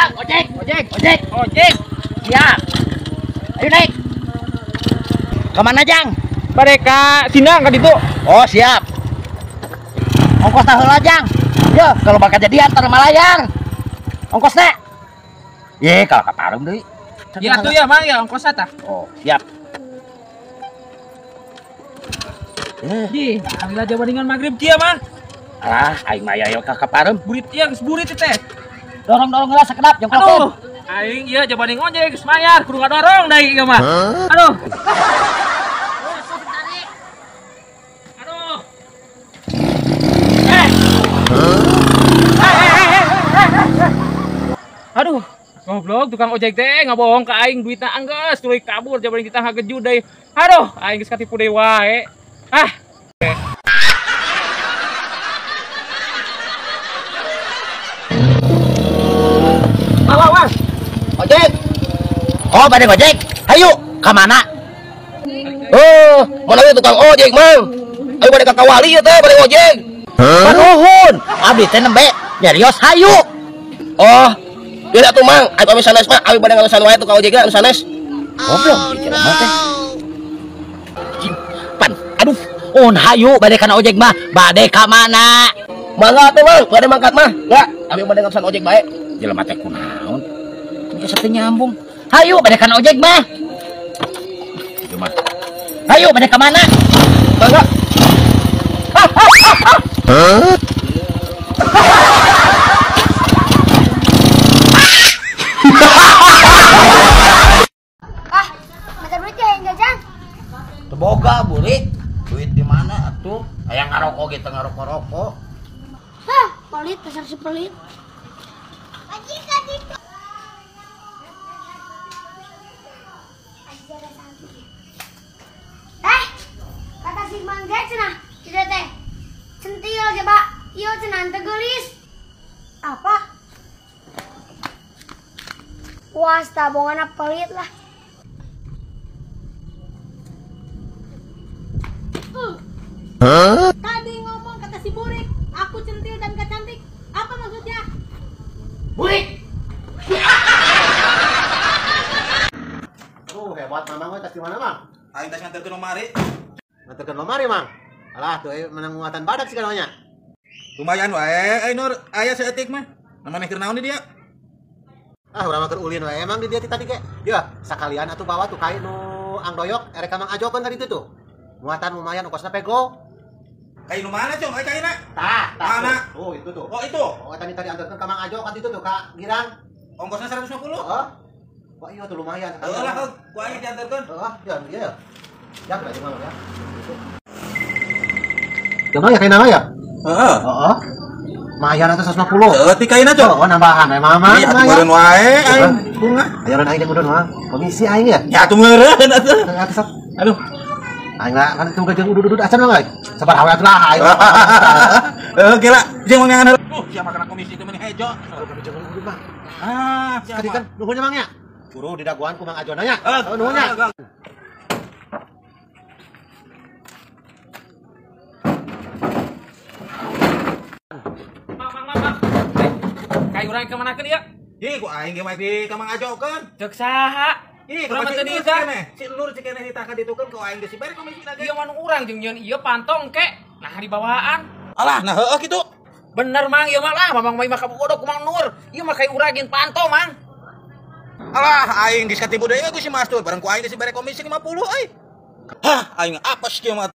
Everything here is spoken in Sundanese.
Jang, ojek, ojek, ojek, ojek. Siap. Ayo naik. Kemana Jang? Mereka Sindang ka ditu. Oh siap. Ongkos tah heula Jang. Yo, kalau bakal jadi antar malayar. Ongkosna. Ye, kalau ka Parung deui. Ya atuh ya Mang ya ongkosna tah. Oh, siap. Di, alhamdulillah jabandingan maghrib kieu mah. Alah, aing mah aya ka Parung. Burit ieu geus burit teh. Dorong-dorong heula sakedap jongkok. Aduh, aing ieu jabanding ojek geus mayar kudu ngadorong deui ieu mah. Aduh. Aduh. Aduh, goblok tukang ojek teh ngabohong ka aing duitna anggeus tuluy kabur jabanding kita ngageju deui. Aduh, aing geus katipu deui wae. Ah. Wah, wah. Ojek. Oh, bade ojek. Hayu, ka mana? Oh, mana we tukang ojek, Mang? Ayo bade ka Kawali ieu teh, bade ojek. Panuhun, abdi teh nembe nyarios hayu. Oh, bieu atuh Mang, ayo kami sanes mah, ayo bade ngalusan wae tukang ojek anu sanes. Goblok, jelema teh. Pan, aduh, un hayu bade kana ojek mah, bade ka mana? Mangga atuh Mang, bade mangkat mah. Enggak, abi bade ngalusan ojek bae. Jelema teh kunaon? Geus teu nyambung. Hayu bade kana ojek mah. Jelema. Hayu bade ka mana? Mangga. Hah? Ah, mata duit ya yang jajan? Teboga burik. Duit di mana atuh? Hayang ngarokok gitu ngarokok-rokok. Hah, pelit pasar si pelit. Eh, kata si Mangga cenah, tidak teh. Centil coba, iyo cenah teu geulis. Apa? Wah, tabunganna pelit lah. Huh? Tadi ngomong kata si Burik, aku centil dan gak cantik. Apa maksudnya? Burik. Oh, hebat Mamang we tas di mana, Mang? Aing tas nganterkeun lomari. Nganterkeun lomari, Mang. Alah, tuh menang muatan badak sih kananya. Lumayan wae, ai Nur, aya saeutik mah. Namanya keur naon di dia? Ah, urang mah keur ulin wae emang di dia ti tadi ge. Ya, sakalian atuh bawa tuh kai nu angdoyok erek ka Mang Ajo kan tadi itu tuh. Muatan lumayan ongkosna pego. Kai nu mana, Cong? Ai kaina? Tah, tah. Mana? Oh, itu tuh. Oh, itu. Oh, tadi tadi antarkeun ka Mang Ajo kan itu tuh ka Girang. Ongkosna 150. Heeh. Wah, iya tuh lumayan. Heeh lah, ku aing diantarkeun. Heeh, ya iya. Ya, berarti Mang ya. Coba ya kaina mah ya? Heeh. Heeh. Lumayan atuh 150. Heeh, ti kaina, Cong. Oh, nambahan we Mama. Iya, atuh meureun wae aing. Bunga. Ayo aing jeung udun mah. Komisi aing ya. Ya atuh meureun atuh. Atuh. Aduh. Aing lah kan tunggu jeung udud-udud acan mah. Sabar hawe atuh lah aing. Heeh, gila. Jeung ngangan. Siapa kena komisi itu meni hejo. Jeung udud mah. Ah, tadi kan nuhun Mang ya. Buru didaguan ku Mang Ajona nya. Oh, nuhun nya. Mang, mang, mang. Kai urang ka manakeun ieu? Ih, ku aing ge mah di ka Mang Ajokeun. Ceuk saha? Ih, urang mah teu si diikan. Si Nur cek keneh ditah ka ditu kan ku aing geus dibere komisi lagi. Ieu mah nu urang jeung nyeun ieu pantong ke. Nah dibawaan. Alah, nah heueuh kitu. Bener Mang, ieu mah lah mamang mah kabogoh ku Mang Nur. Ieu mah kai urang jeung panto, Mang. Alah, aing geus katipu deui ku si Mastur, bareng ku aing geus dibere komisi 50 euy. Hah, aing apes kieu mah.